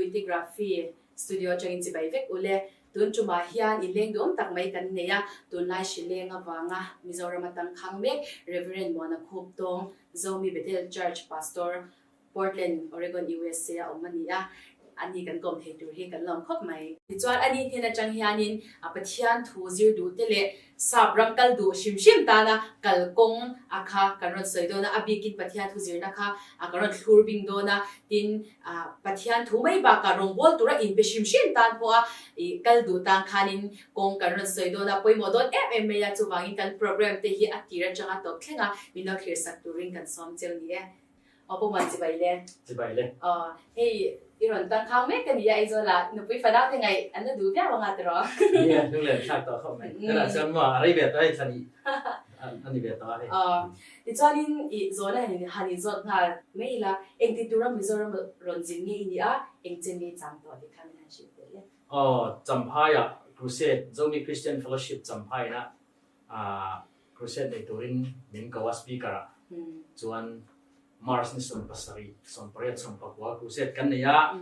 Puitigraphy Studio atangin chibai vek ule. Tun tumah hian inleng duhawm tak mai kan nei a, tunlai hrileng avanga Mizoram atang khang mek Rev. Muana Khuptawng, Zomi Bethel Church Pastor, Portland, Oregon, USA a awm a ni a, ani kan kawm thei tur hi kan lawm khawp mai. Tichuan ani hnen atang hianin Pathian thu zir duh te leh Sap ram kal duh hrim hrim tana kal kawng a kha kan rawn sawi dawn a, a bikin Pathian thu zirna kha kan rawn thlur bing dawn a, tin Pathian thu mai bakah rawngbâwl tura inpe hrim hrim tan pawha kal duh tan khanin kawng kan rawn sawi dawn a, pawimawh dawn em em mai a, chuvangin kan program te hi a tir atanga tawp thleng a, min lo thlir sak turin kan sawm cheu ni e. Aw pawh man chibai le. Chibai le. Aw hei i rawn tang khang mek ka ni a Aizawl ah nupui fanau te ngaih an la duh viau anga tiraw. Nia hnung leh thlak tawh khawp mai. Tunah chuan maw a rei ve tawh hei thla nih a ni ve tawh a hei. Aw tichuanin i zawhna han han inzawt nghal mai ila engti tura Mizoram rawn zin nge i nih a eng chen nge i cham tawh tih kha min han hrilh tel e. Aw Champhaiah Crusade Zomi Christian Fellowship Champhaiin a Crusade nei turin min ko a speaker ah chuan March ni 17, 18, 19 crusade kan nei a,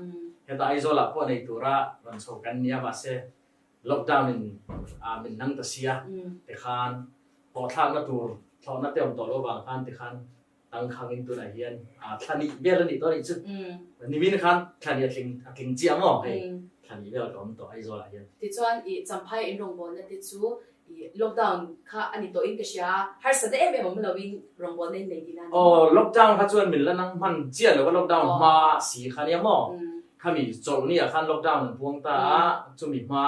heta Aizawl ah pawh nei tura rawn chho kan nia mahse lockdown in min nang ta sia tikhan hlawhthlakna tur thlawhna te awm tawh lo vang khan tikhan tangkhangin tunah hian thla nih vel a nih tawh a nih chu. Nimin khan thla nih a tling a tling chiah maw hei thla nih vel ka awm tawh Aizawl ah hian. Tichuan i Champhai in rawngbawlna te chu i lockdown kha a ni tawhin ka hria a, harsatna em em awm loin rawngbawlna in nei tihna a ni maw? Aw lockdown kha chuan min la nang hman chiah lo a lockdown hma si kha nia maw? Khami chawlhni ah khan lockdown an puang ta a, chumi hma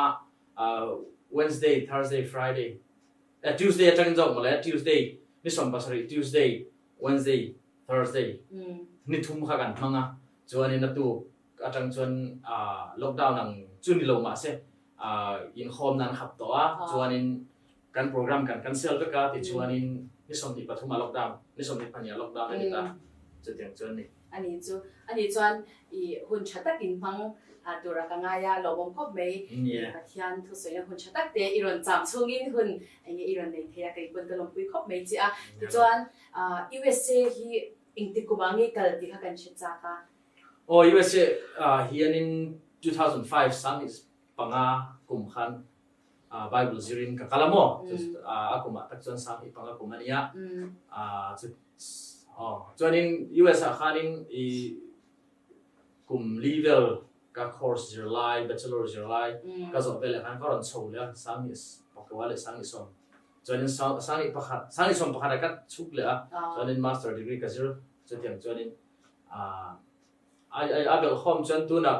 Wednesday, Thursday, Friday Tuesday atangin zawk mawle, Tuesday ni 17, Tuesday, Wednesday, Thursday ni thum kha kan hmang a, chuanin a tuk atang chuan lockdown ang chu ni lo mahse inkhawmna an khap tawh a, chuanin kan program kan cancel vek a, tichuanin ni 23 ah lockdown, ni 22 ah lockdown a ni ta, chutiang chuan ni. A ni chu, a ni chuan i hun tha takin hmang tura ka ngai a, lawmawm khawp mai. Pathian thusawina hun tha tak te i rawn cham chhungin hun enge i rawn nei thei a, kei pawn ka lawmpui khawp mai che a. Tichuan USA hi engtik kumah nge kal tih kha kan hre chak a. Aw USA hianin 2005 5 kum khan Bible zirin ka kal a maw? A kumah tak chuan 15 kum a nia. Chuanin US ah khanin i kum li vel ka course zir lai, bachelor zir lai ka zawh veleh khan ka rawn chho leh a, 2009 leh 2010. Chuanin 2001, 2011 ah ka chhuk leh a, chuanin master degree ka zir chutiang chuanin A belhkhawm chuan tunah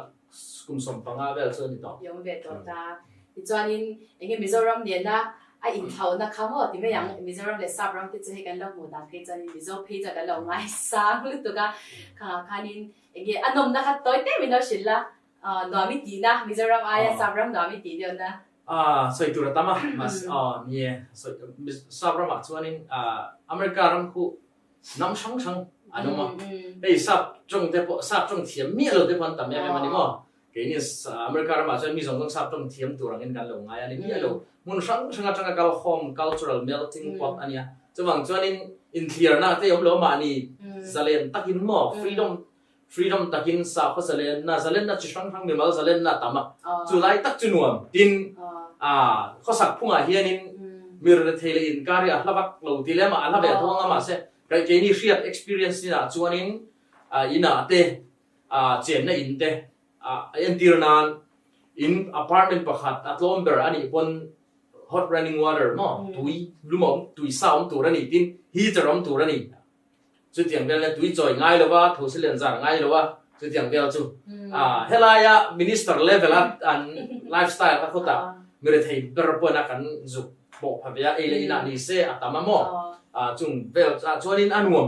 kum 15 vel chu a ni tawh. I awm ve tawh ta. Tichuanin enge Mizoram nena a inthlauhna kha maw ti mai ang. Mizoram leh Sap ram te chu hei kan lo hmuh dan phei chuanin Mizo phei chuan kan lo ngaisang lutuk a. Khangah khanin enge a nawmna kha tawi te min lo hrilh la. Nuam i tihna Mizoram aia Sap ram nuam i tih deuhna. Sawi tur a tam a. Mahse aw ni e. Sap ramah chuanin America ram khu Hnam hrang hrang an awm a, hei sap tawng te pawh sap tawng thiam miah lo te pawh an tam em em a ni maw? Keini America ramah chuan mi zawng zawng sap tawng thiam tur angin kan lo ngai a ni miah lo. Hmun hrang hrang atanga kal khawm cultural melting pot a nia. Chuvang chuanin inthliarna te awm lo mahni zalen takin maw freedom Freedom takin sakhaw zalenna, zalenna chi hrang hrang mimal zalenna a tam a, chu lai tak chu nuam. Tin, aa khawsak phungah hianin mi rethei leh inkar hi a hla vak lo ti lem a, a hla ve tho ang a, mahse keini hriat experience inah chuanin inah te, chenna in te a entir nan in apartment pakhat a tlawm ber a nih pawn hot running water maw tui lum a awm, tui sa awm tur a ni tin heater awm tur a ni. Chutiang vel nia tui chawi ngai lo a, thosi len zar ngai lo a, chutiang vel chu. Helaia minister level a an lifestyle kha khawtah mi rethei ber pawhin a kan zuk pawh pha ve a, ei leh inah ni se a tam a maw? Chung vel chuanin a nuam.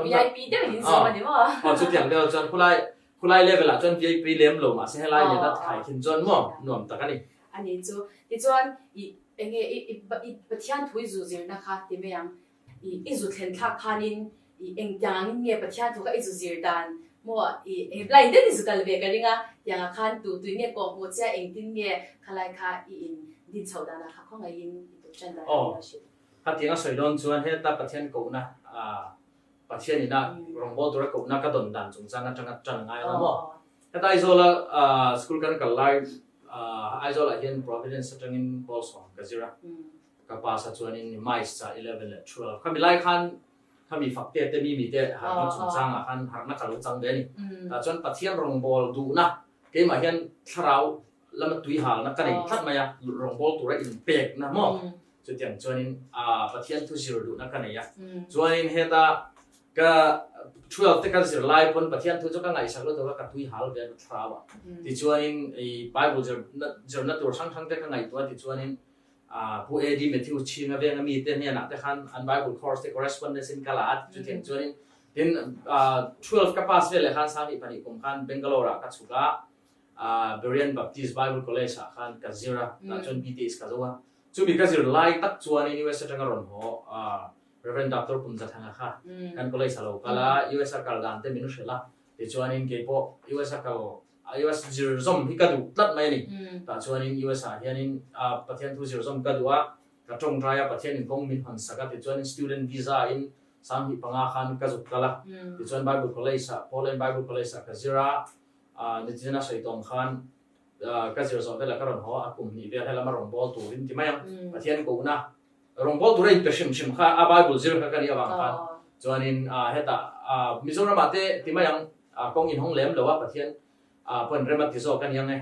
VIP deuh in zawm a ni maw? Aw chutiang vel chuan khulai khulai level ah chuan VIP lem lo mahse helai nen a thlai thin chuan maw nuam tak a ni. A ni chu. Tichuan i enge i Pathian thu i zu zirna kha ti mai ang. I zu thlen thlak khanin i engtiang angin nge Pathian thu kha i zu zir dan maw i eng blind deuhin i zu kal ve ka ring a, tiangah khan tu tui nge kawh hmuh che a engtin nge khalai kha i in din chhoh danah kha khawngaihin i tuk tan dan Aw, khatiang a sawi dawn chuan heta Pathian kohna Pathian ina rawngbâwl tura kohna ka dawn dan chungchang atanga tan a ngai lo maw? Heta Aizawla school kan kal lai Aizawlah hian Providence atangin pawl sawm ka zir a, ka pass a chuanin MICE ah 11 leh 12 khami lai khan khami fakte te mimi te harhna chungchangah khan harhna ka lo chang ve a ni. Tah chuan Pathian rawngbâwl duhna keimah hian thlarau lama tui halna ka nei tlat mai a, rawngbâwl tura inpekna maw chutiang chuanin Pathian thu zir duhna ka nei a. Chuanin heta Ka 12 te ka zir lai pawn Pathian thu chu ka ngaihsak lutuk a, ka tui hal ve a thlarau ah. Tichuanin i Bible zirna tur hrang hrang te ka ngaihtuah a, tichuanin Pu AD Matthew Chhinga venga mi te hnenah te khan an Bible course te correspondence in ka la a, chutiang chuanin tin 12 ka pass veleh khan 22 kum khan Bangalore ah ka chhuk a, Berean Baptist Bible College ah khan ka zir a, tah chuan BTS ka zo a. Chumi ka zir lai tak chuanin US atanga rawn haw Rev. Doctor Kumzathanga kha kan college a lo kal a, US a kal dan te min hrilh a, tichuanin kei pawh US a kal, US zir zawm hi ka duh tlat mai a ni. Tah chuanin US ah hianin Pathian thu zir zawm ka duh a, ka tawngtai a, Pathianin kawng min hawn sak a, tichuanin student visa in 2005 khan ka zuk kal a, tichuan Bible College ah, Poland Bible College ah ka zir a, nitin a sawi tawng khan ka zir zawh velah ka rawn haw a, a kum hnih vel helama rawn bawl turin ti mai ang, Pathian kohna Rawngbâwl tura inpe hrim hrim kha a Bible zir kha ka nih avang khan chuanin hetah Mizoramah te ti mai ang kawng inhawng lem lo a Pathian pawhin rem a ti zawk a ni ang e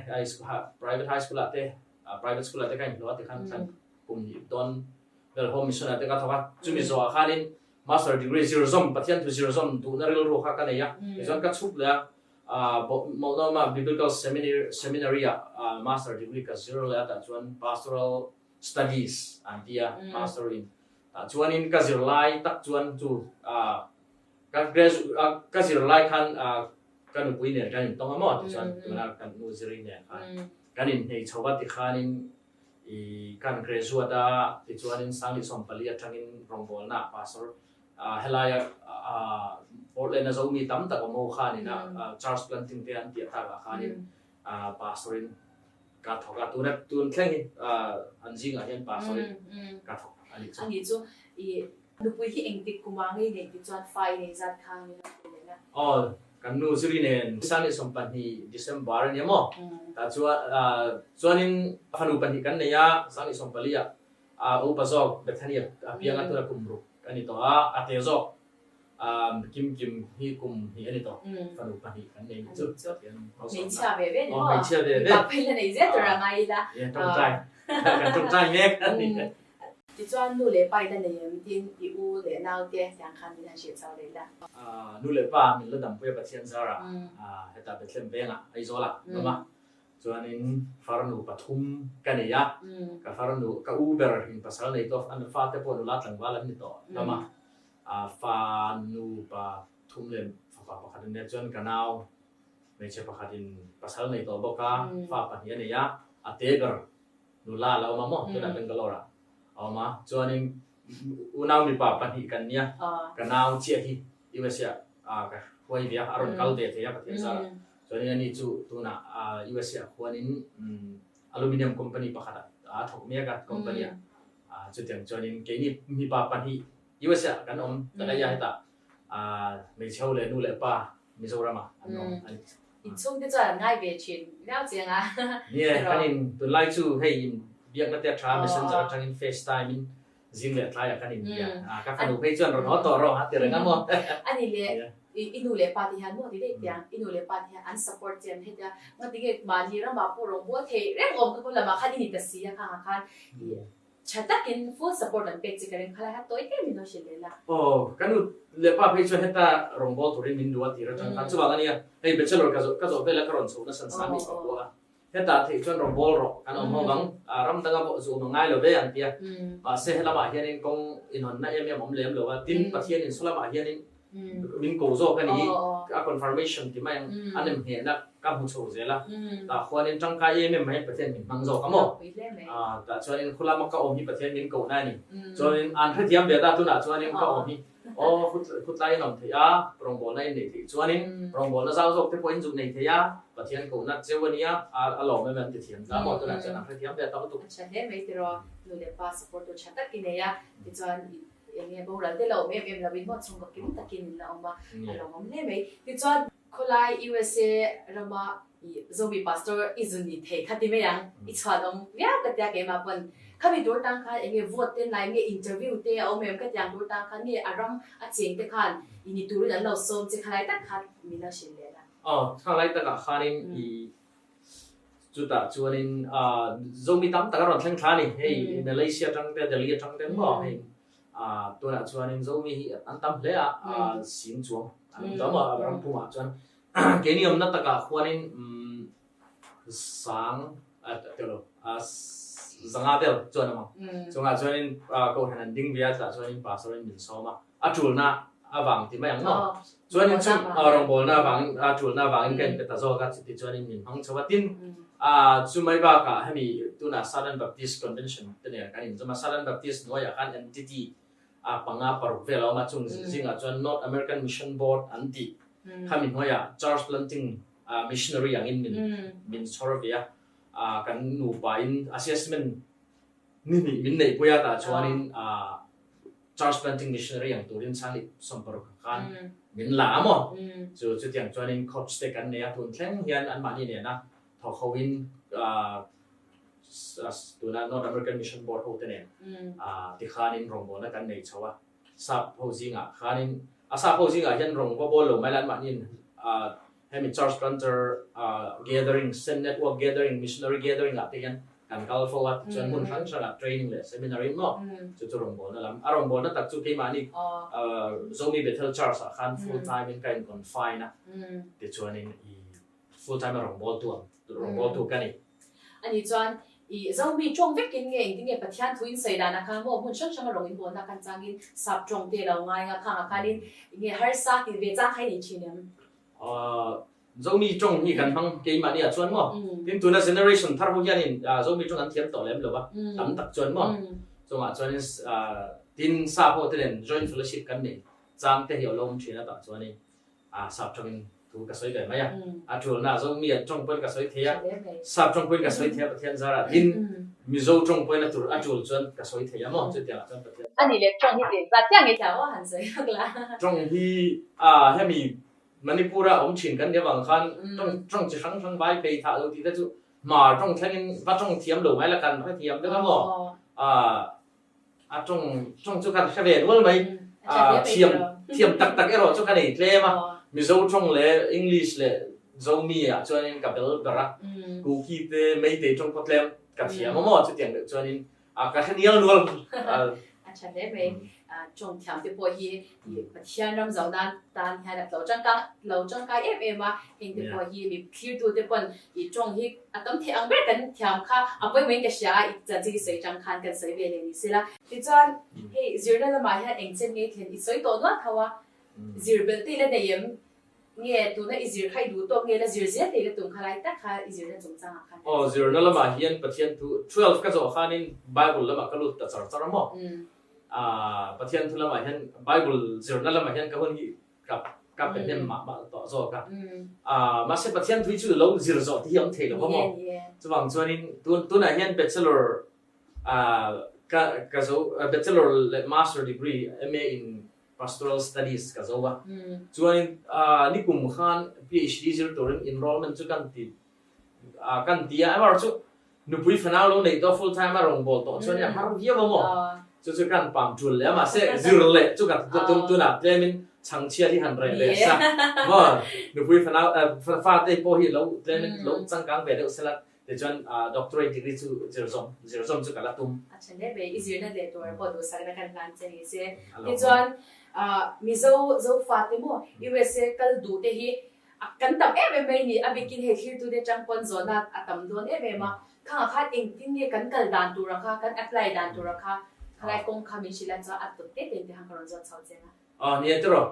private high school ah te private school ah te ka inhlawh a tikhan khan kum hnih dawn vel home mission ah te ka thawk a chumi zawhah khanin master degree zir zawm Pathian thu zir zawm duhna rilru kha ka nei a tichuan ka chhuk leh a Multnomah Biblical Seminary ah master degree ka zir leh a tah chuan pastoral Studies an ti a, master in. Tah chuanin ka zirlai tak chuan chu ka ka zirlai khan ka nupui nen kan intawng a maw tichuan tuna kan nu ziri nen khan kan inhnei chho va tikhanin i kan graduate a tichuanin 2014 atangin rawngbawlna pastor helaia Portland a zomi tam tak awm ho khanin a church planting te an tih takah khanin pastor in Ka thawk a, tuna tun thleng hi an zingah hian pastor in ka thawk a nih chu. A nih chu, i nupui hi engtik kum ah ngei nei ti chuan fa i nei zat kha ngei lo pui leh na. Aw, kan nu ziri nen 2020 December a nia maw? Tah chuan chuanin fanu pahnih kan nei a, 2014 ah upa zawk Bethany a piang a, tuna kum ruk a ni tawh a, a te zawk Kim Kim hi kum hnih a ni tawh, fanu pahnih kan nei nih chu. Hmeichhia ve ve ni maw? Hmeichhia ve ve. Mipa phei la nei zet tur a ngai ila. Tawngtai, kan tawngtai mek a ni. Tichuan nu leh pa i la nei em tin i u leh nau te tiang khan min han hrilh chau leh ila. Nu leh pa min la dampui a Pathian zarah hetah Bethlehem vengah Aizawl ah an awm a, chuanin farnu pathum ka nei a, ka farnu ka u ber in pasal nei tawh an fate pawh nula tlangval an ni tawh hlawm a. A fa nupa thum leh fapa pakhat an nia chuan ka nau hmeichhe pakhatin pasal nei tawh bawk a, fa pahnih a nei a, a te ber nula a lo awm a maw tunah Bangalore ah a awm a, chuanin unau mipa pahnih kan nia, ka nau chiah hi USA ah ka hruai ve a, a rawn kal ve thei a Pathian zarah, chuanin ani chu tunah USA ah khuanin aluminium company pakhat ah a thawk mek a company ah, chutiang chuanin keini mipa pahnih USA ah kan awm ta daih a hetah hmeichhe ho leh nu leh pa Mizoram ah an awm a ni. Inchhung te chuan an ngai ve thin viau chiang a. Nie, kan in tunlai chu hei in biakna te a tha a, messenger atangin facetime in zing leh tlai ah kan in bia a, ka fanu phei chuan rawn haw tawh rawh a ti reng a maw. A ni leh i nu leh pa te hian maw ti daih tiang, i nu leh pa te hian an support che an hetia ngatinge mahni ramah pawh rawngbâwl thei reng awm ka khaw lamah khan i ni ta si a khangah khan i Tha takin full support an pek che ka ring khalai ha tawi em in aw hrilh leh la. Aw, ka nu leh pa phei chuan heta rawngbâwl turin min duh a tir atang khan chuvang a nia, hei bachelor ka zawh ka zawh vela ka rawn chhoh nasa nasa mi ka hua a, hetah theih chuan rawngbâwl rawh kan awm ho vang, ram danga pawh zu awm a ngai lo ve an ti a, mahse helamah hianin kawng inhawnna em em awm lem lo a, tin Pathianin sawlamah hianin Min ko zawk a ni, a confirmation ti mai ang, a nem hnehna ka hmu chho zel a, tah khuanin tangkai em em mai Pathian min hmang zawk a maw? Tah chuanin khulama ka awm hi Pathian min kohna a ni. Chuanin an hrethiam ve ta tunah chuanin ka awm hi aw khutlai in awm theih a, rawngbawlna in neih theih chuanin rawngbawlna zau zawk te pawh in zuk nei thei a, Pathian kohna cheu a nia, a lawm em an ti thiam ta maw? Tunah chuan an hrethiam ve ta lutuk. A tha hle mai tiraw, nu leh pa support tu tha tak i nei a, tichuan. Eng nge boral te la awm em em lo in maw chhungkaw kim takin in la awm a, a lawmawm hle mai. Tichuan, khawlai USA rama i Zomi Pastor i zun ni thei kha ti mai ang, i chhuan awm viau ka tia keimah pawn khami tur tang khan eng nge vote te lai nge interview te a awm em ka tiang tur tang khan nge a ram a cheng te khan i ni turin an lo sawm che khalai tak khan min lo hrilh leh la. Aw, khalai takah khanin i Chutah chuanin Zomi tam tak a rawn thleng thla a ni. Hei Malaysia atang te, Delhi atang te maw hei tunah chuanin Zomi hi an tam hle a, sing chuang an awm tawh maw ram pumah chuan. Keini awmna takah khuanin sang tilo zanga vel chuan awm ang. Chungah chuanin kohhran an ding ve a, chutah chuanin pastor in min sawm a, a tulna avang ti mai ang maw? Chuanin chu rawngbawlna avangin a tulna avangin ka inpe ta zawk a, chuti chuanin min hmang chho a. Tin, chumai bakah hemi tunah Southern Baptist Convention te nen kan inzawm a, Southern Baptist hnuaiah khan entity panga paruk vel a awm a, chung zingah chuan North American Mission Board an tih khami hnuaiah Church Planting Missionary angin min min chhawr ve a, kan nupain assessment ni hnih min neihpui a tah chuanin Church Planting Missionary ang turin chhan i 60 khan min la a maw? Chu chutiang chuanin coach te kan nei a, tun thleng hian anmahni nena thawk hoin tuna North American Mission Board ho te nen tikhanin rawngbawlna kan nei chho a, sap ho zingah khanin a sap ho zingah hian rawng va bawl lo mai la anmahniin hemi Church Planter Gathering, Send Network Gathering, Missionary Gathering ah te hian kan kal fo a, tichuan hmun hrang hrangah training leh seminar in maw chu chu rawngbawlna lam. A rawngbawlna tak chu keimahni Zomi Bethel Church ah khan full time in ka in confine a, tichuanin i full time a rawngbawltu ang rawngbawltu ka ni. Ani chuan i Zomi tawng vekin nge engtin nge Pathian thu in sawi danah khan maw hmun hrang hranga rawng in bawlna khan changin sap tawng te lo ngai nga khangah khanin nge harsa ti ve chang kha i nei thin em? Zomi tawng hi kan hmang keimahni ah chuan maw? Tin tuna generation thar ho hianin Zomi tawng an thiam tawh lem lo va, tam tak chuan maw? Chungah chuanin tin sap ho te nen joint fellowship kan nei chang te hi a lo awm thin a tah chuanin sap tawngin thu ka sawi ve mai a. A tulna Zomi ah tawng pawhin ka sawi thei a, sap tawng pawhin ka sawi thei a Pathian zarah tin Mizo tawng pawhin a tur a tul chuan ka sawi thei a maw chutiangah chuan Pathian A nih leh tawng hi tih zat chiah nge thiam aw han sawi lawk la. Tawng hi hemi Manipur-a awm thin kan nih avang khan tawng tawng chi hrang hrang vai phei thah lo tih te chu hmar tawng thlengin va tawng thiam lo mai la kan hre thiam vek a maw? A tawng tawng chu kan hre ve nual mai. Thiam thiam tak tak erawh chu ka nei tlem a. Mizo tawng leh English leh Zomi ah chuanin ka bel ber a. Kuki te Meitei tawng pawh tlem ka thiam a maw? Chutiang deuh chuanin A ka hre nial nual. A tha hle mai. Tawng thiam te pawh hi Pathian ram zo nan tan hian a tlo tangkai lo tangkai em em a. Heng te pawh hi mi thlirtu te pawn i tawng hi a tam theih ang ber kan thiam kha a pawimawh in ka hria a, i chanchin i sawi tang khan kan sawi ve leh ni sela. Tichuan hei zirna lamah hian eng chen nge thlen i sawi tawh nual tho a, zir belh te i la nei em? Nge tuna i zir kha i duh tawk nge la zir zel thei la tum kha lai tak kha i zirna chungchang ah khan. Aw zirna lamah hian Pathian thu 12 ka zawh khanin Bible lamah ka lut ta char char a maw? Aah Pathian thu lamah hian Bible zirna lamah hian ka hun hi ka ka pe hnem mah mah tawh zawk a. Aah mahse Pathian thu hi chu lo zir zawh te hi a awm thei lo va maw? Chuvang chuanin tun tunah hian Bachelor aah ka ka zo Bachelor leh Master degree MA in Pastoral Studies ka zo a, chuanin nikum khan PhD zir turin enrollment chu kan ti kan ti a, amaherawhchu chu nupui fanau lo neih tawh full time a rawngbâwl tawh chuan a har viau a maw? Chu chu kan pam ṭul leh a, mahse zir leh chu ka tum tunah tlemin chhangchhiat hi han reh ve sa maw? Nupui fanau fate pawh hi lo tlemin lo changkang ve deuh sela Tichuan doctorate degree chu zir zawm zir zawm chu ka la tum. A tha hle mai, i zirna leh tur pawh duhsakna kan hlan che ni se. Tichuan Mizo Zofa te maw USA kal duh te hi kan tam em em mai ni, a bikin hei thlirtute atang pawn zawhna a tam dawn em em a. Khangah khan engtin nge kan kal dan tura kha, kan apply dan tura kha, khalai kawng kha min hrilh a chuan a tawp te te te khan ka rawn zawt chho cheng a. Aw nia tiraw,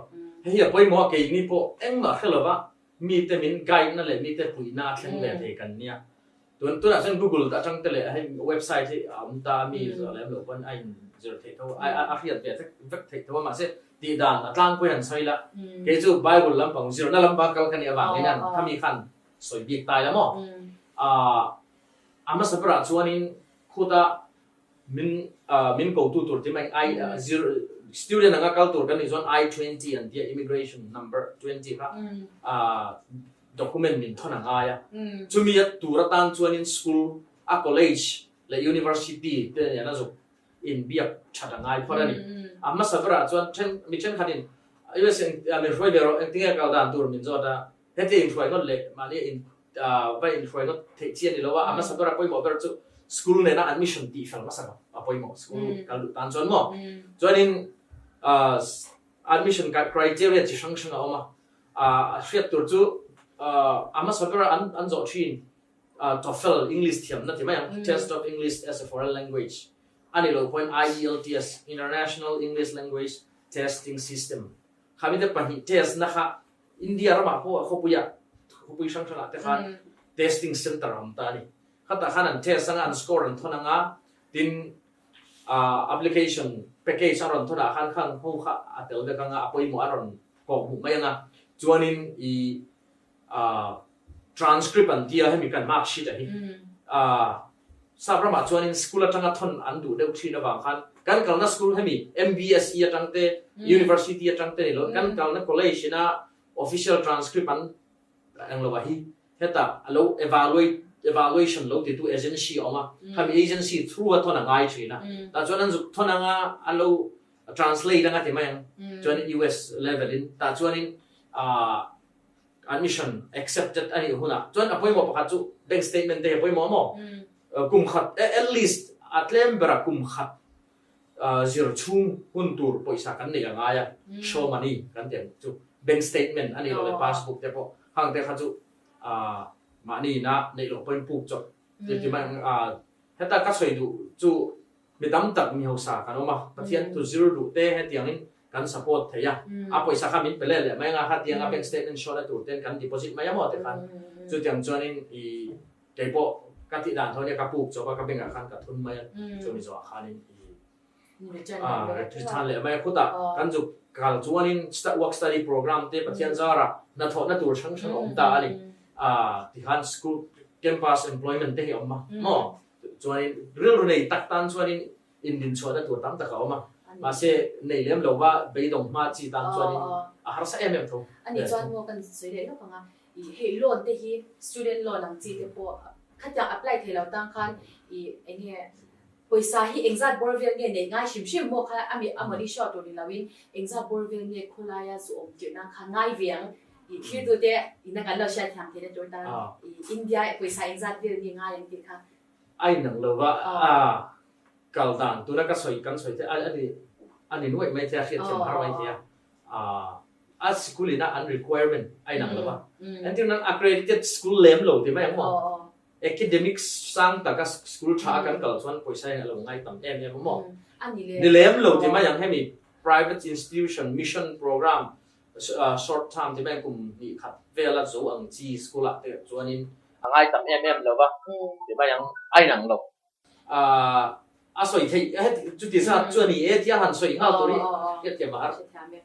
hei hi a pawimawh a keini pawh engmah hre lova Mite min guide na leh mite puihna a thleng ve thei kan nia. Tun tunah chuan Google atang te leh hei website hi a awm ta a mi zawh lem loh pawn a in zir theih tho a a hriat ve vek vek theih tho a mahse tih dan a tlangpui han sawi la kei chu Bible lampang zirna lampang kal ka nih avangin an khami khan sawi bik ta ila maw? Aaa a hmasa berah chuanin khuta min min kotu tur ti mai ai zir. Student anga kal tur kan nih chuan I 20 an tia immigration number 20 kha document min thawn a ngai a. Chumi a tur atan chuanin school a college leh university te nena zuk inbiak that a ngai phawt a ni. A hmasa berah chuan then mi thenkhatin US min hruai ve rawh engtinge kal dan tur min zawt a, heti inhruai ngawt leh mahni in va inhruai ngawt theih chi a ni lo a, a hmasa bera pawimawh ber chu school nena admission tih fel hmasa a pawimawh school kal duh tan chuan maw. Chuanin admission criteria chi hrang hrang a awm a, a hriat tur chu a hmasa bera an zawh thin TOEFL English thiamna ti mai ang, Test of English as a Foreign Language a ni lo pawhin IELTS, International English Language Testing System, khami te pahnih test na kha India ramah pawh khawpuiah khawpui hrang hrangah te khan testing center a awm ta a ni. Khatah khan an test anga an score an thawn anga tin application package a rawn thawnah khan khang ho kha a tel vek anga a pawimawh a rawn kawk hmuh mai anga chuanin i Transcript an tia hemi kan mark sheet a hi. Sap ramah chuanin school atanga thawn an duh deuh thin avang khan kan kalna school hemi MBSE atang te university atang te ni lo kan kalna college ina official transcript an eng lo a hi heta alo evaluate evaluation lo titu agency a awm a khami agency through a thawn a ngai thin a tah chuan an zuk thawn anga an lo translate anga ti mai ang chuan US level in tah chuanin Admission accepted a nih hunah chuan a pawimawh pakhat chu bank statement te hi a pawimawh maw? Kum khat at least a tlem bera kum khat zir chhung hun tur pawisa kan neih a ngai a, show money kan tih ang chu bank statement a nih loh leh passbook te pawh hang te kha chu mahni ina neih loh pawhin puk chawp ti mai ang. Heta ka sawi duh chu Mi tam tak mi hausa kan awm a, Pathian thu zir duh te hetiangin kan support thei a, a pawisa kha min pe leh leh mai anga khatianga bank statement show na tur ten kan deposit mai a maw ti khan chutiang chuanin i keipawh ka tih dan tho nia ka puk chawp a ka bank ah khan ka thun mai a chumi zawhah khanin i return leh mai a khutah kan zuk kal chuanin work study program te Pathian zarah hnathawhna tur hrang hrang a awm ta a ni tikhan school campus employment te hi a awm a maw. Chuanin rilru nei tak tan chuanin indinchhuahna tur tam tak a awm a, mahse nei lem lo va beidawng hma chi tan chuanin a harsa em em tho. Ani chuan maw kan sawi leh lawk ang a, ih hei loan te hi student loan ang chi te pawh khatiang apply thei lo tang khan ih eng nge pawisa hi engzat bawr vel nge neih ngai hrim hrim maw kha ami a money show tur ni lo in engzat bawr vel nge khawlaia zu awm tirh nan kha ngai ve ang ih thlir te ina kan lo hriat thiam theihna tur tan ih India pawisa engzat vel nge ngai ang tih kha. A inang lo va a kal dan tuna ka sawi kan sawi te a ni a ni nuaih mai thei a hriat thiam har mai thei a a sikul ina an requirement a inang lo va entir nan accredited school lem lo ti mai ang maw Academic sang taka school tha a kan kal chuan pawisa in a lo ngai tam em em a maw? Ni lem lo ti mai ang hemi private institution mission program short term ti mai ang kum hnih khat vel a zo ang chi school ah te chuanin a ngai tam em em lo va ti mai ang a inang lo. A sawi theih chuti zat chu a ni e tia han sawi nghal tur hi hriat thiam a har. Hriat thiam e.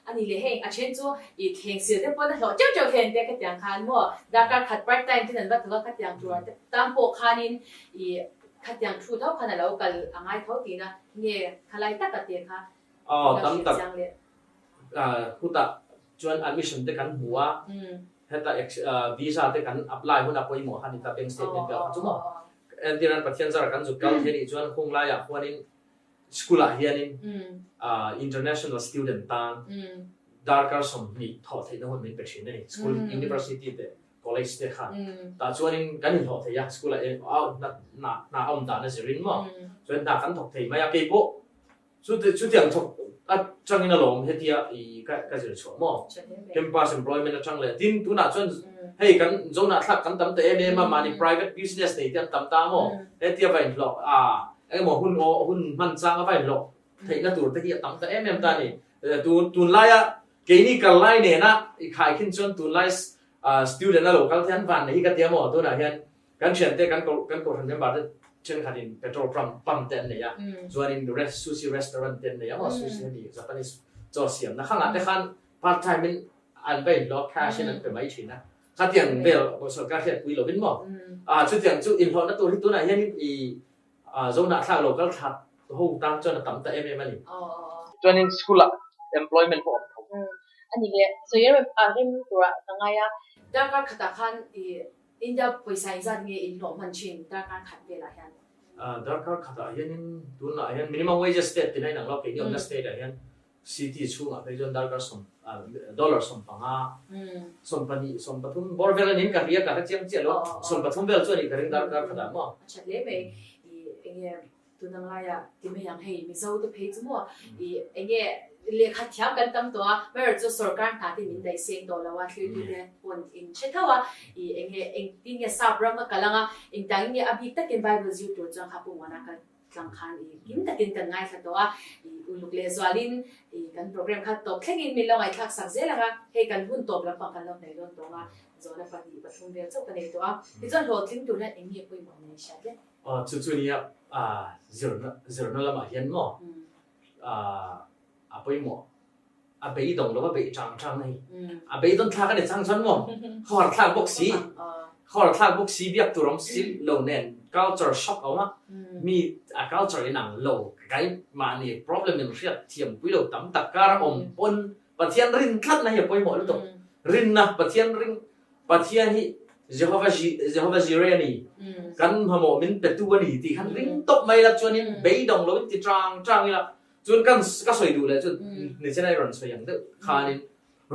A ni leh heng a then chu i thleng sil te pawn a hlawh teuh teuh thlen te khatiang khan maw darkar khat part time ten an va thawk a khatiang tur te tan pawh khanin i khatiang thu tho khan a lo kal a ngai tho tihna nge khalai taka te kha Aw tam tak khutah chuan admission te kan hmu a heta visa te kan apply huna pawimawh kha ni ta bank statement vel kha chu maw. Entirnan Pathian zara kan zuk kal thei nih chuan hung laiah khuanin school ah hianin international student tan darkar 20 thawh theihna hun min pe thin a ni. School, university te college te khan tah chuanin kan inhlawh thei a, school ah hna a awm dan a zirin maw chuan hna kan thawk thei mai a, keipawh Chutiang thawk atangin alawm hetia i ka zir chhuah maw? Campus employment atang leh tin tunah chuan hei kan Zohna thlak kan tam ta em em a, mahni private business nei te an tam ta maw? Hetia va inhlawh a engemaw hun aw hun hman changa va inhlawh theihna tur te hi a tam ta em em ta a ni. Tunlaia keini kal lai nena i khaikhin chuan tunlai student a lo kal te an van nei hi ka tia maw? Tunah hian Kan thiante kan kan kohhran member te thenkhatin petrol pump pump te an nei a, chuanin sushi restaurant te an nei a maw, sushi hemi Japanese chaw siamna khangah te khan part time in an va inhlawh a, cash in an pe mai thin a, khatiang vel sorkar hriatpui lovin maw, chutiang chu inhlawhna tur hi tunah hianin i Zohnahthlak local thlak ho tan chuan a tam ta em em a ni. Chuanin school ah employment pawh a awm tho. A ni le, sawi rem a rem turah ka ngai a. Darkar khatah khan i India pawisa engzat nge in hlawh hman thin darkar khat velah hian? Darkar khatah hianin tunah hian minimum wages state tina inang lo, keini awmna state ah hian City chhungah phei chuan darkar sawm dollar 15, 12, 13 bawr vel a niin ka hria, ka hre chiang chiah lo, 13 vel chu a nih ka ring darkar khatah maw? A that hle mai, i enge tuna ngaia ti mai ang hei Mizo te phei chu maw i enge lehkha thiam kan tam tawh a, amaherawhchu chu sorkar hna te min daih seng tawh lo a, thlir tu te pawn in hre tho a, i enge engtin nge sap ram a kal ang a, engtangin nge a bik takin Bible zir tur chuan kha Pu Muana kal Tlang khan i kim takin kan ngaithla tawh a, i uluk leh zualin i kan program kha tawp thlengin min lo ngaihthlak sak zel ang a, hei kan hun tawp lampang kan lo hnaih dawn tawng a, zawhna pahnih pathum vel chauh ka nei tawh a, tichuan hlawhtling tur hian eng nge pawimawh nei hriat le? Aw chu chu nia zirna zirna lamah hian maw a pawimawh a beidawng lo a beih tang tang a hei a beidawn thlak a ni chang chuan maw khawhar thlak bawk si khawhar thlak bawk si biak tur awm si lo nen culture shock a awm a mi a culture in ang lo kai mahni problem in hriat thiam pui lo tam tak kar a awm pawn Pathian rin tlat na hi a pawimawh lutuk rinna Pathian ring Pathian hi Jehovah Jehovah Jireh a ni kan hmamawh min petu a ni tih khan ring tawp mai la chuanin beidawng lo in ti tang tang ila Chuan kan ka sawi duh leh chu nichina i rawn sawi ang deuh khanin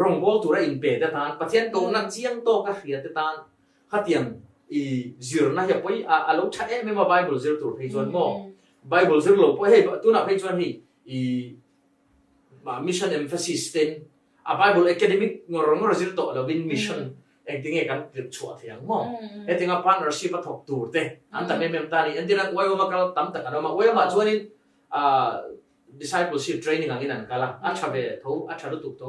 rawngbâwl tura inpe te tan Pathian kohna chiang tawka hria te tan khatiang i zirna hi a pawi a a lo tha em em a Bible zir tur phei chuan maw Bible zir lo pawh hei tunah phei chuan hei i mission emphasis ten a Bible academic ngawr ngawr zir tawh lovin mission engtinge kan tirh chhuah thei ang maw hetinga partnership a thawk tur te an tam em em ta a ni entirna Uaiawma kal tam tak an awm a Uaiawmah chuanin Discipleship training angin an kal a, a tha ve tho, a tha lutuk tho.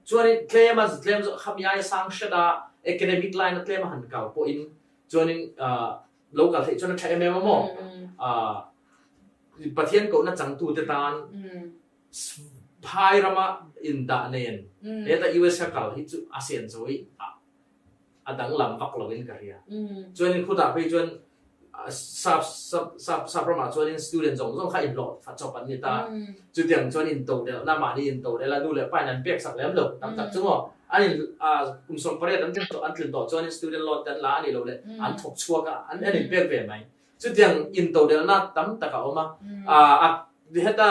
Chuanin tlem a tlem zawk khami aia sang hret a, academic line a tlem a han kal pawhin chuanin lo kal theih chuan a tha em em a maw? Pathian kohna changtute tan phai rama indah nen heta US a kal hi chu a sen chawi a danglam vak loin ka hria. Chuanin khutah phei chuan sap sap sap sap ramah chuanin student zawng zawng kha inhlawh fa chawp an ni ta. Chutiang chuan into delhna mahni into delh a nu leh pa in an pek sak lem lo tam tak chu maw. An in kum 18 an tlin tawh an tlin tawh chuanin student loan te an la a nih loh leh an thawk chhuak a an in pek ve mai. Chutiang into delhna tam tak a awm a. A heta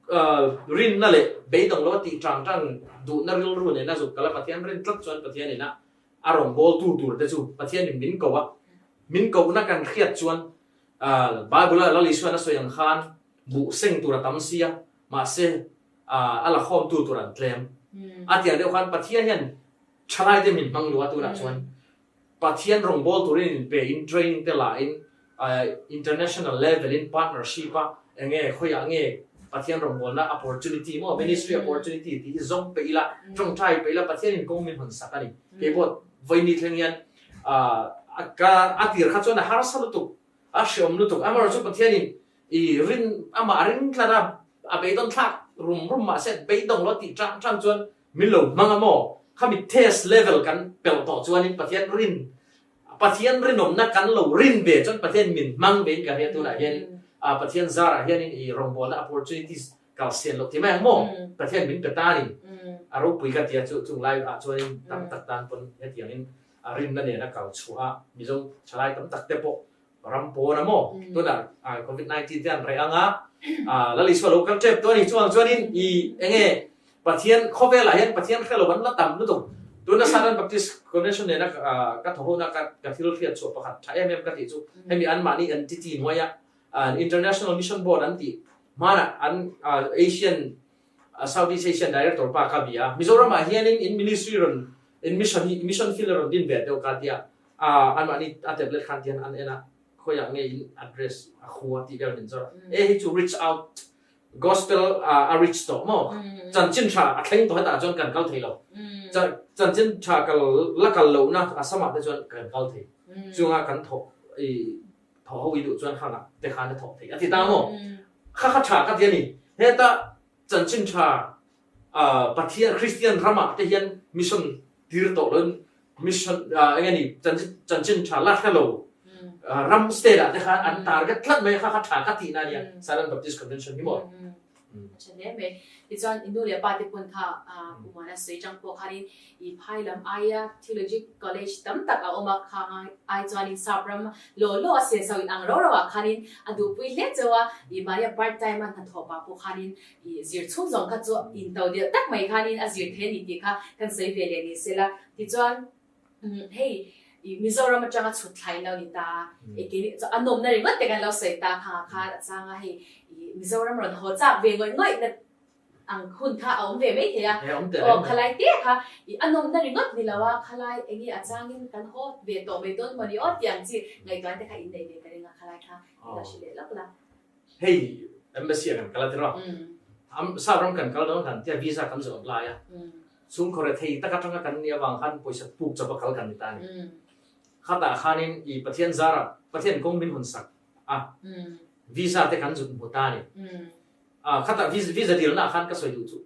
Rinna leh beidawng lo a tih tang tang duhna rilru nena zuk kal a, Pathian rin tlat chuan Pathian ina a rawngbâwl tu tur te chu Pathianin min ko a, min kohna kan hriat chuan Bible-a Lal Isuan a sawi ang khan buh seng tur a tam si a, mahse a la khawm tu tur an tlem. A tih ang deuh khan Pathian hian thalaite min hmang luh a tunah chuan Pathian rawngbâwl turin inpe in training te la in international level in partnership a enge khawiah nge Pathian rawngbâwlna opportunity maw ministry opportunity tih hi zawng peih ila tawngtai peih ila Pathian in kawng min hawn sak a ni. Kei pawh vawiini thleng hian ka a tir kha chuan a harsa lutuk a hreawm lutuk amaherawhchu Pathian in i rin amah a ring tlat a a beidawn thlak rum rum mahse beidawng lo tih tang tang chuan Min lo hmang a maw? Khami test level kan pelh tawh chuanin Pathian rin, Pathian rinawmna kan lo rin ve chuan Pathian min hmang vein ka hria tunah hianin Pathian zarah hianin i rawngbawlna opportunities kal sian loh ti mai ang maw? Pathian min pe tanin a ropui ka tia chu chung lai ah chuanin tam tak tan pawn hetiangin rinna nena kal chhuah a Mizo thalai tam tak te pawh ram pawn a maw? Tunah Covid 19 te an reh ang a, Lal Isua lo kal tep tawh a ni. Chuvang chuanin i enge Pathian khawvelah hian Pathian hre lo an la tam lutuk. Tuna Southern Baptist Convention nena ka thaw hona ka thil hriat chhuah pakhat tha em em ka tih chu hemi anmahni entity hnuaia International Mission Board an tih hmanah an Asian Southeast Asian Director pa ka bia. Mizoramah hianin in ministry rawn in mission hi mission field a rawn din ve deuh ka tia. Anmahni a tablet khan tihian an en a, khawiah nge in address a khua tih vel min zawrh a. E hi chu reach out gospel a reach tawh maw? Chanchin tha a thleng tawh hetah chuan kan kal thei lo. Chanchin tha kal la kal lohna Assam-ah te chuan kan kal thei. Chunga kan thawk i thawh ho i duh chuan khangah te khan a thawk thei a ti ta maw? Kha kha tha ka ti a ni. Heta chanchin tha Pathian Kristian ramah te hian mission tir tawh loin mission eng nge ni chanchin tha la hre lo ram state ah te khan an target tlat mai kha kha tha ka tihna ania Southern Baptist Convention hi maw. A tha hle mai. Tichuan i nu leh pa te pawn kha Pu Muana sawi tang pawh khanin i phai lam aia Theology College tam tak a awm a, khang ai chuanin sap ram law law a senso in ang rau rau ah khanin a duhpui hle cheu a, i mahnia part time a hnathawh pah pawh khanin i zir chhung zawng kha chu in to delh tak mai khanin a zir thei a ni tih kha kan sawi ve leh ni sela. Tichuan. Hei Mizoram atanga chhut thlai lo ni ta, keini chu a nawmna ringawt te kan lo sawi ta kha khan a chang a, hei Mizoram rawn haw chak ve ngawih ngawih na ang hun kha a awm ve mai thei a, aw khalai te kha a nawmna ringawt ni lo a, khalai enge a changin kan haw ve tawh mai dawn maw ni aw tih ang chi ngaihtuahna te kha in nei ve ka ring a, khalai kha i lo hre leh lawk la. Hei embassy ah kan kal a tiraw, Sap ram kan kal dawn han tia visa kan zawh apply a, Chhungkaw rethei tak atanga kan nih avang khan pawisa puk chawp a kal kan ni ta a ni. Khatah khanin i Pathian zarah Pathian kawng min hawn sak a, visa te kan zut hmu ta a ni. Khatah visa dilna ah khan ka sawi duh chu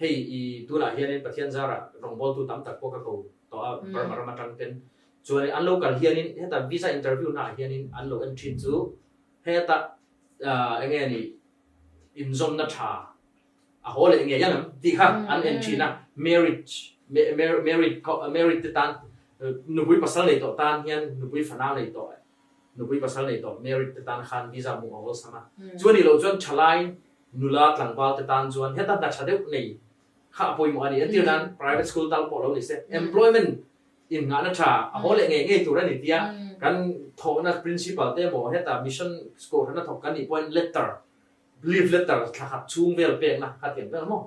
hei i tunah hianin Pathian zarah rawngbawltu tam tak pawh ka ko tawh a Burma ram atang ten. Chuanin an lo kal hianin heta visa interview naah hianin an lo en thin chu heta enge ni inzawmna tha a haw leh ngei ang em tih kha an en thin a, marriage married married te tan nupui pasal nei tawh tan hian nupui fanau nei tawh nupui pasal nei tawh married te tan khan visa hmuh a awlsam a, chu a nih loh chuan thalai nula tlangval te tan chuan heta hna tha deuh nei kha a pawimawh a ni, entir nan private school tal pawh lo ni se employment inngahna tha a haw leh ngei ngei tur a ni tia kan thawhna principal te emaw heta mission kohhran a thawk kan nih pawhin letter Leave letter thla khat chhung vel pekna kha tiang vel maw?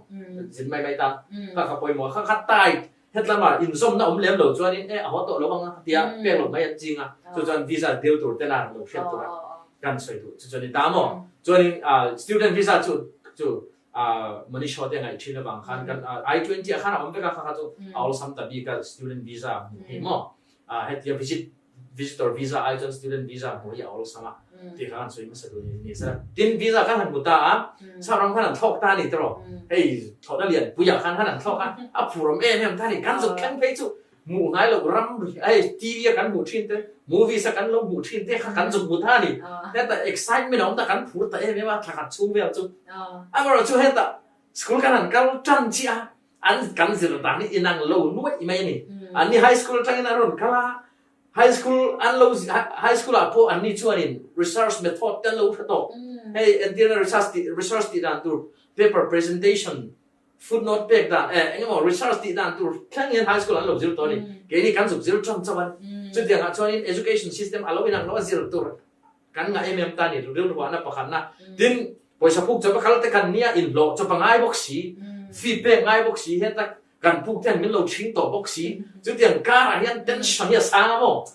Zin mai mai ta. Kha kha pawimawh kha kha tight hetlama inzawmna awm lem lo chuanin e a haw tawh lo ang a tia pek lo mai an ching a. Chu chuan visa deal tur te nan lo hriat tura kan sawi duh chu chuan ni ta maw? Chuanin student visa chu chu money shot te ngaih thin avang khan kan I-20 ah khan a awm vek a kha kha chu a awlsam ta bik a student visa hmuh hi maw? Hetia visit visitor visa ai chuan student visa hmuh hi a awlsam a tih kha kan sawi hmasa tur ni ni sela. Tin visa khan han hmu ta a, sap ram khan an thlawk ta a ni tawh hei thlawhna lian puiah khan han an thlawk a, a phur awm em em ta a ni. Kan zuk thleng phei chu hmuh ngai loh ram hei TV a kan hmuh thin te, movies a kan lo hmuh thin te kha kan zuk hmu ta a ni. Heta excitement a awm ta kan phur ta em em a thla khat chhung vel chu. Amaherawhchu heta school khan han kal tan chiah a, An kan zir dan hi inang lo nuaih mai a ni. Anni high school atangin an rawn kal a, high school an lo high school ah pawh anni chuanin research method te an lo hre tawh. Hei entirna research tih research tih dan tur paper presentation, footnote pek dan eh eng emaw research tih dan tur thleng hian high school an lo zir tawh a ni. Keini kan zuk zir ṭan chauh a ni. Chutiangah chuanin education system a lo inang lo a zir tur kan ngah em em ta a ni. Rilruahna pakhatna. Tin, Pawisa puk chawp a kal te kan nia inhlawh chawp a ngai bawk si, fee pek ngai bawk si heta kan puk ten min lo chhing tawh bawk si, chutiang karah hian tension hi a sang a maw?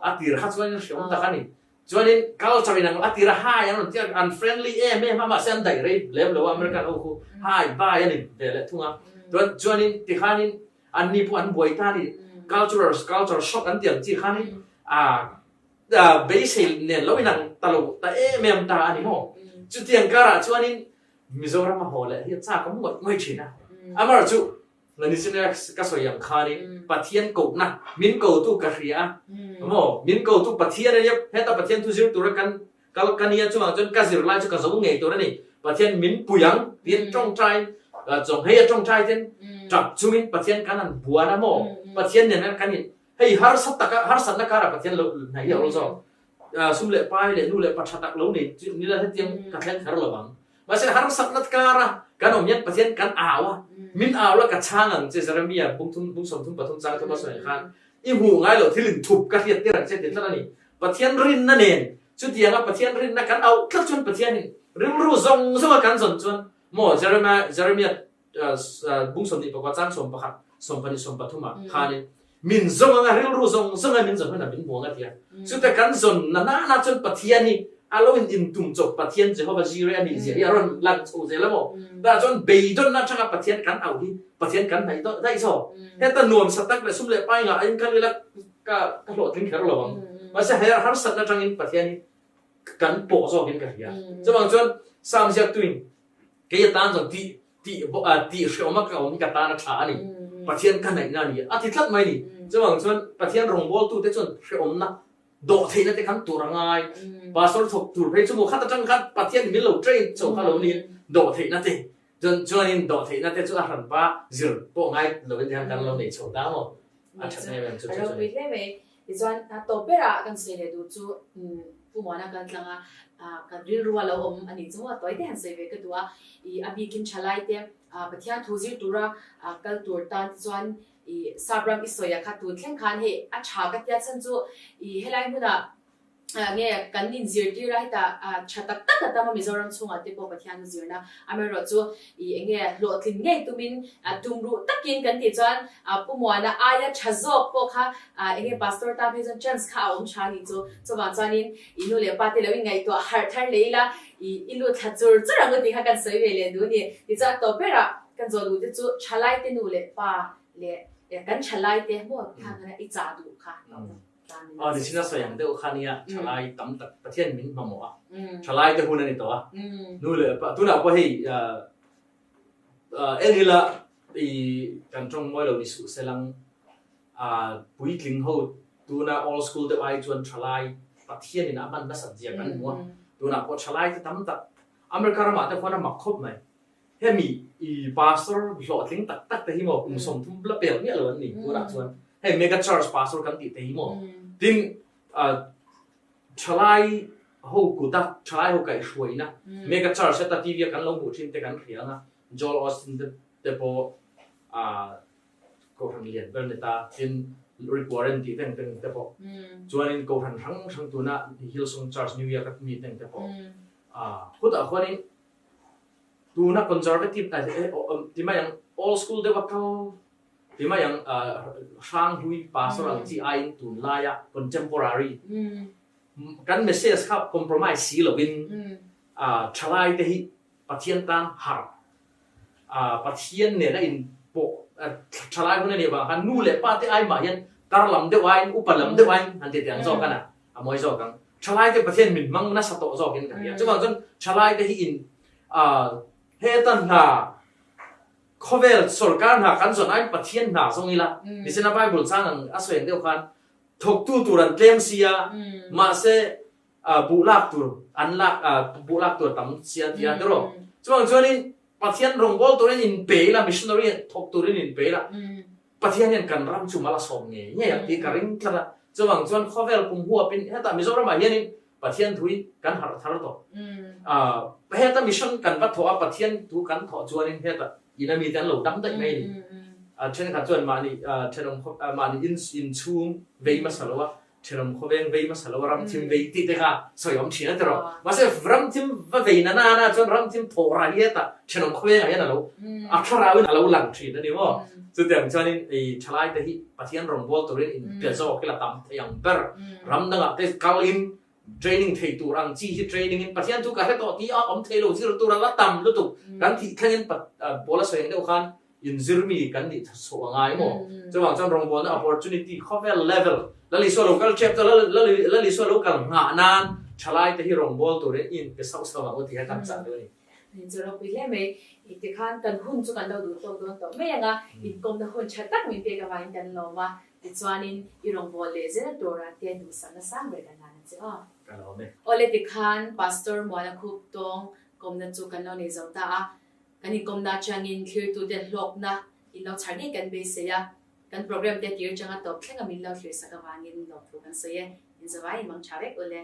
A tir kha chuanin hreawm tak a ni. Chuanin culture in ang a tir a hi an rawn ti a, an friendly em em a mahse an daih rei lem lo a American ho khu hi bye a ni ve leh thung a. Chuan chuanin tikhanin anni pawh an buai ta a ni, cultural culture shock an ti ang chi khanin ah Beisei nen lo inang ta lo ta em em ta a ni maw? Chutiang karah chuanin Mizoram a haw leh hi a chak a ngawih ngawih thin a. Amar chu Nanichina ka sawi ang khanin Pathian kohna min kotu ka hria a maw? Min kotu Pathian a nia, heta Pathian thu zir tura kan kal ka nia chungah chuan ka zir lai chu ka zo ngei tur a ni. Pathian min pui ang tiin tawngtai chawnghei a tawngtai ten tap chungin Pathian kan han buan a maw? Pathian nen kan in Hei harsat taka harsatna karah Pathian lo hnaih hi a awl zawk. Sum leh pai leh nu leh pa tha tak lo nei chu nila hetiang ka thleng kher lo ang. Mahse harsatna kara kan awm hian Pathian kan au a, min au la ka chhang ang che Jeremia bungthum bung 33 chang thuma sawi khan i hmuh ngai loh thil inthup ka hriat tir ang che ti tlat a ni. Pathian rinna nen chutianga Pathian rinna kan auh tlat chuan Pathianin rilru zawng zawnga kan zawn chuan maw Jeremia Jeremia bung 21 chang 11 12 13 ah khanin min zawng anga rilru zawng zawng a min zawn hunah min hmuang a ti a. Chute kan zawn na na na chuan Pathian hi a lo in intum chawp Pathian Jehovah Jireh a nih zia hi a rawn lang chho zel a maw. Tah chuan beidawnna atanga Pathian kan auh hi Pathian kan hnaih dawih daih zawk. Heta nuamsa tak leh sum leh pai ngah in kal ila ka ka hlawhtling kher lo ang. Mahse he harsatna atangin Pathian hi kan pawh zawkin ka hria. Chuvang chuan Psalm ziaktuin Kei a tan chuan tih tih tih hreawm a ka awm hi ka tan a tha a ni. Pathian ka hnaihna a ni a ti tlat mai a ni. Chuvang chuan Pathian rawngbawltute chuan hreawmna dawh theihna te khan tur a ngai. Pastor thawk tur phei chu maw khat atang khan Pathian min lo train chho kha lo niin. Dawhtheihna te chuan chuanin dawhtheihna te chu a hranpa zir pawh ngai lovin hian kan lo nei chho ta maw? A that em em chu chu chu. A ropui hle mai. Tichuan a tawp berah kan sawi leh duh chu Pu Muana kal tlanga kan rilru a lo awm a nih chu maw tawi te han sawi ve ka duh a. I a bikin thalai te Pathian thu zir tura kal tur tan te chuan i Sapram i sawi a kha tun thleng khan hei a tha ka tia chhan chu i helai hmunah Nge kan inzirtir a hetah tha tak tak a tam a Mizoram chhungah te pawh Pathian zirna amaherawhchu i enge hlawhtlin ngei tumin tumruh takin kan tih chuan Pu Muana aia tha zawk pawh kha enge Pastor tan phei chuan chance kha a awm tha a nih chu. Chuvang chuanin i nu leh pa te lo inngaihtuah harh thar leh ila i i lut thla chur chur ang u tih kha kan sawi ve leh duh a ni. Tichuan a tawp berah kan zawh duh te chu thalaite nu leh pa leh kan thalaite maw kha i chah duh kha a awm. Aw nichin a sawi ang deuh kha nia thalai tam tak Pathian min hmamawh a, thalai te hun a ni tawh a, nu leh pa tunah pawh hei en ila i kan tawng mawi lo ni suh se lang puitling ho tuna old school deuh ai chuan thalai Pathian in a hman nasat zia kan hmu a, tunah pawh thalai te tam tak America ramah te khuan a mak khawp mai. Hemi i pastor hlawhtling tak tak te hi maw kum 30 la pel miah lo an ni tunah chuan hei mega church pastor kan tih te hi maw tin thalai ho kuta thalai ho kaihhruaina mega church heta TV a kan lo hmuh thin te kan hria anga Joel Osteen te te pawh kohhran lian ber ni ta tin Rick Warren tih teng teng te pawh chuanin kohhran hrang hrang tuna Hillsong Church New York a mi teng te pawh khutah khuanin Tuna conservative ti mai ang old school deuh a kal ti mai ang hranghlui pastor ang chi aiin tunlaia contemporary kan message kha compromise si lovin thalai te hi Pathian tan harh Pathian nena in pawh thalai hun a nih avang khan nu leh pa te ai mah hian tar lam deuh aiin upa lam deuh aiin han ti teh ang zawk a na a mawi zawk ang. Ṭhalaite Pathian min hmang nasa tawh zawkin ka hria. Chuvang chuan ṭhalaite hi in heta hna khawvel sorkar hna kan zawn aiin Pathian hna zawng ila nisina Bible chang ang a sawi ang deuh khan thawktu tur an tlem sia mahse buh lak tur an lak buh lak tur a tam sia an ti a tiraw. Chuvang chuanin Pathian rawngbâwl turin in pe ila missionary thawk turin in pe ila Pathian hian kan ram chu mal a sawm ngei ngei ang tih ka ring tlat a, chuvang chuan khawvel kum huapin hetah Mizoramah hianin Pathian thuin kan harh thar tawh. Heta mission kan va thawh a, Pathian thu kan thawh chuanin hetah ina mite an lo dam daih mai a ni. Thenkhat chuan mahni thenawm mahni inchhung vei hmasa lo a, Thenawm khawveng vei hmasa lo a ramthim vei tih te kha sawi awm thin a ti rawh. Mahse ramthim va vei na na na chuan ramthim thawh rah hi hetah thenawm khawvengah hian a lo a thlarauin a lo lang thin a ni maw. Chutiang chuanin i thalai te hi Pathian rawngbâwl turin in pe zawk ila tam thei ang ber. Ram dangah te kalin training thei tur ang chi hi training in Pathian chu ka hre tawh tih a awm thei lo zir tur a la tam lutuk. Kan thih thlengin Paula sawi ang deuh khan Inzirmi kan nih chhoh a ngai maw? Chuvang chuan rawngbawlna opportunity khawvel level Lal Isua lo kal tep chu Lal Isua lo kal nghah nan thalai te hi rawngbâwl turin i inpe sauh sauh ang u tih kha kan chah deuh a ni. Inzir ropui hle mai. I tikhan kan hun chu kan lo duh tawk dawn tawh mai ang a, inkawmna hun tha tak min pek avangin kan lawm a, tichuanin i rawngbâwl leh zel turah te duhsakna sang ber kan lan ang che aw. Ka lawm e. Awle tikhan Pastor Muana Khup tawng kawmna chu kan lo nei zo ta a, Kan inkawmna atangin thlirtuten hlawkna in lo chhar ngei kan beisei a, kan program te tir changa tawp thlenga min lo thlirsak avangin lawmthu kan sawi e. Inzawai in mang tha vek ule.